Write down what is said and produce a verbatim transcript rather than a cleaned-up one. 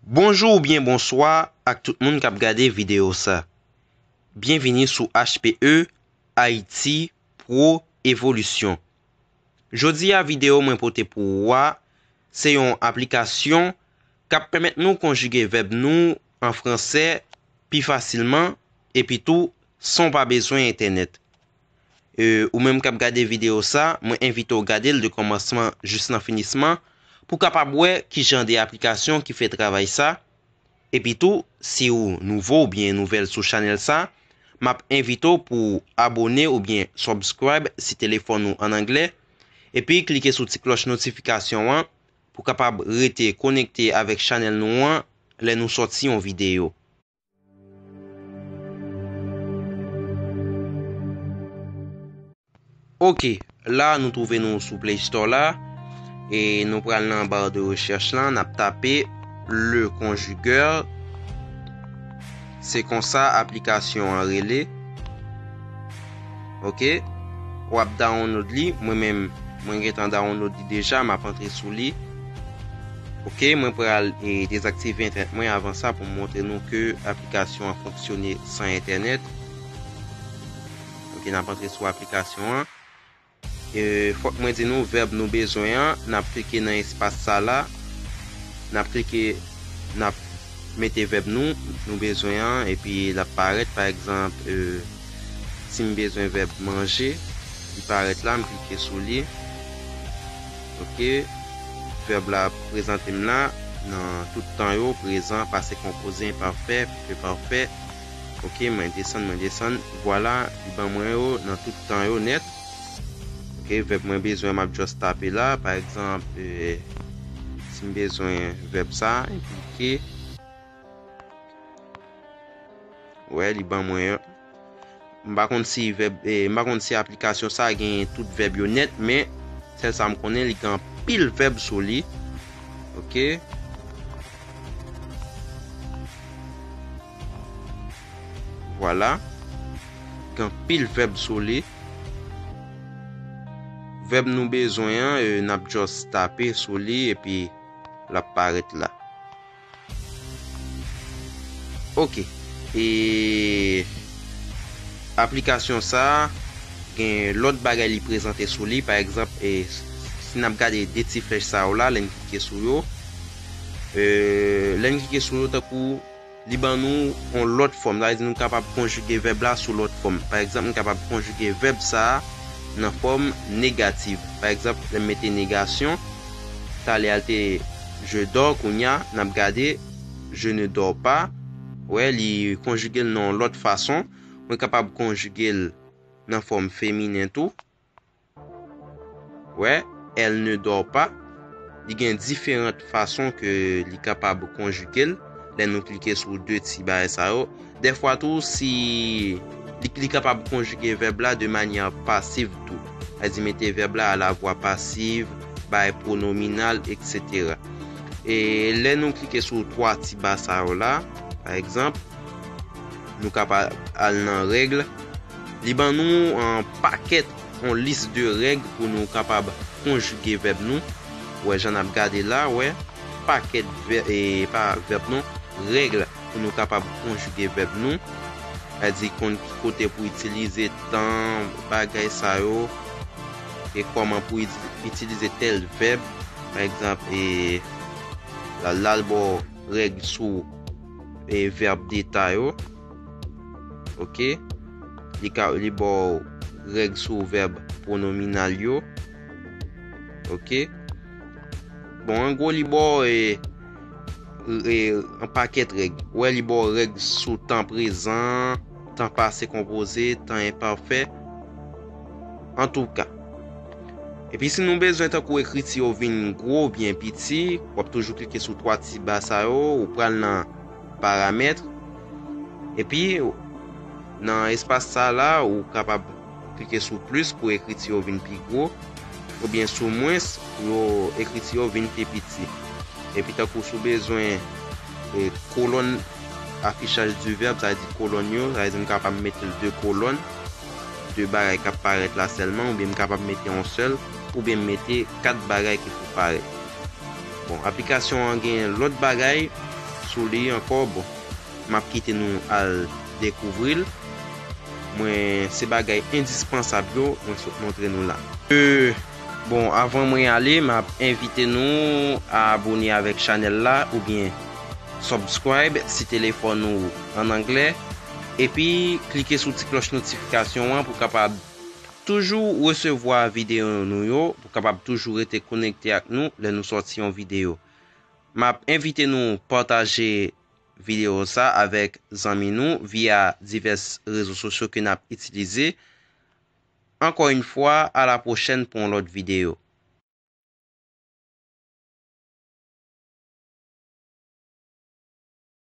Bonjou oubyen bonswa ak tout moun k ap gade videyo sa. Byenvini sou H P E Haïti Pro Evolution. Jodi a, videyo mwen pote pou ou a, se yon aplikasyon k ap pèmèt nou konjige vèb nou an fransè pi fasilman, epi tou san w pa bezwen entènèt. E, ou menm k ap gade videyo sa, mwen envite w gade l de kòmansman jis nan finisman pou w kapab wè ki jan de aplikasyon ki fè travay sa. Epi tou, si w nouvo oubyen nouvèl sou chanèl sa, m ap envite w pou w abone oubyen subscribe si telefòn ou an anglè, epi klike sou ti klòch notifikasyon an pou w kapab rete konekte avèk chanèl nou an lè nou sòti yon videyo. Ok, la nou twouve nou sou Play Store la, e nou pral nan bar de rechèch lan, n ap tape Le Conjugueur. Se konsa aplikasyon an rele. Ok, w ap download li, mwen menm, mwen gentan download li deja, m ap antre sou li. Ok, mwen pral e, dezaktive entènèt mwen avan sa pou m montre nou ke aplikasyon an fonksyone san entènèt. Ok, n ap antre sou aplikasyon an. E, fòk mwen di nou vèb nou bezwen an, n ap klike nan espas sa la. N ap klike, n ap mete vèb nou, nou bezwen an, epi l ap parèt, pa egzanp, e, si m bezwen vèb manje, li parèt la, m klike sou li. Ok, vèb la prezante m la, nan tout tan yo, prezan, pase konpoze, enpafè, fitè pafè. Ok, mwen desann, mwen desann, vwala, li ban mwen yo nan tout tan yo nèt. Ok, vèb mwen bezwen, m ap just tape la, pa egzanp, e, si m bezwen vèb sa, enplike. Wè, li ban mwen yo. M pa konn si vèb, e, m pa konn si aplikasyon sa genyen tout vèb yo nèt, men sèl sa m konnen, li gen anpil vèb sou li. Ok. Vwala. Gen anpil vèb sou li. Vèb nou bezwen an, e, n ap just tape sou li, epi l ap parèt la. Ok. E aplikasyon sa a, gen lòt bagay li prezante sou li. Pa egzanp, e, si n ap gade de ti flèch sa yo la, lè n klike sou yo, e, lè n klike sou yo, tankou li ban nou yon lòt fòm. Sa vle di nou kapab konjige vèb la sou lòt fòm. Pa egzanp, m kapab konjige vèb sa a nan fòm negatif. Pa egzanp, lè m mete negasyon, talè a l te je dors, kounye a, n ap gade je ne dors pas. Wè, li konjige l nan yon lòt fason. Mwen kapab konjige l nan fòm feminen tou. Wè, elle ne dort pas. Li gen diferan fason ke li kapab konjige l. Lè nou klike sou de ti bagay sa yo, dèfwa tou, si li, li kapab konjige vèb la de manyè pasiv tou. Sa vle di mete vèb la à la voix passive, bay pwonominal, et cetera. E lè nou klike sou twa ti ba sa yo la, pa egzanp, nou kapab al nan règ. Li ban nou yon pakèt, yon lis de règ pou nou kapab konjige vèb nou. Wè, jan n ap gade la, wè, pakèt vè-, e, pa vèb non, règ pou nou kapab konjige vèb nou. Sa di konn ki kote pou itilize tan, bagay sa yo, e kòman pou iti-, itilize tèl vèb. Pa egzanp, e, la, l al ba w règ sou, e, vèb deta yo. Ok. Li ka, li ba w règ sou vèb pwonominal yo. Ok. Bon, an gwo, li ba w, e, e, yon pakèt règ. Wè, li ba w règ sou tan prezan, tan pase konpoze, tan enpafè. Antouka. Epi si nou bezwen tankou ekriti yo vin gwo oubyen piti, w ap toujou klike sou twa ti ba sa yo, ou pral nan paramèt. Epi, nan espas sa la, ou kapab klike sou plis pou ekriti yo vin pi gwo, oubyen sou mwens pou yo, ekriti yo vin pi piti. Epi tankou si w bezwen, e, kolòn afichaj di vèb, sa vle di kolòn yo, sa vle di m kapab mete l de kolòn, de bagay k ap parèt la sèlman, oubyen m kapab mete yon sèl, oubyen m mete kat bagay ki pou parèt. Bon, aplikasyon an gen lòt bagay, sou li ankò. Bon, m ap kite nou al dekouvri l. Mwen, se bagay endispansab yo mwen sot montre nou la. E, bon, avan mwen ale, m ap envite nou a abone avèk chanèl la oubyen subscribe si telefòn ou an anglè. Epi, klike sou ti klòch notifikasyon an pou kapab toujou resevwa videyo nou yo, pou kapab toujou rete konekte ak nou lè nou sòti yon videyo. M ap envite nou pataje videyo sa avèk zanmi nou via divès rezo sosyo ke n ap itilize. Ankò yon fwa, a la pwochèn pou yon lòt videyo.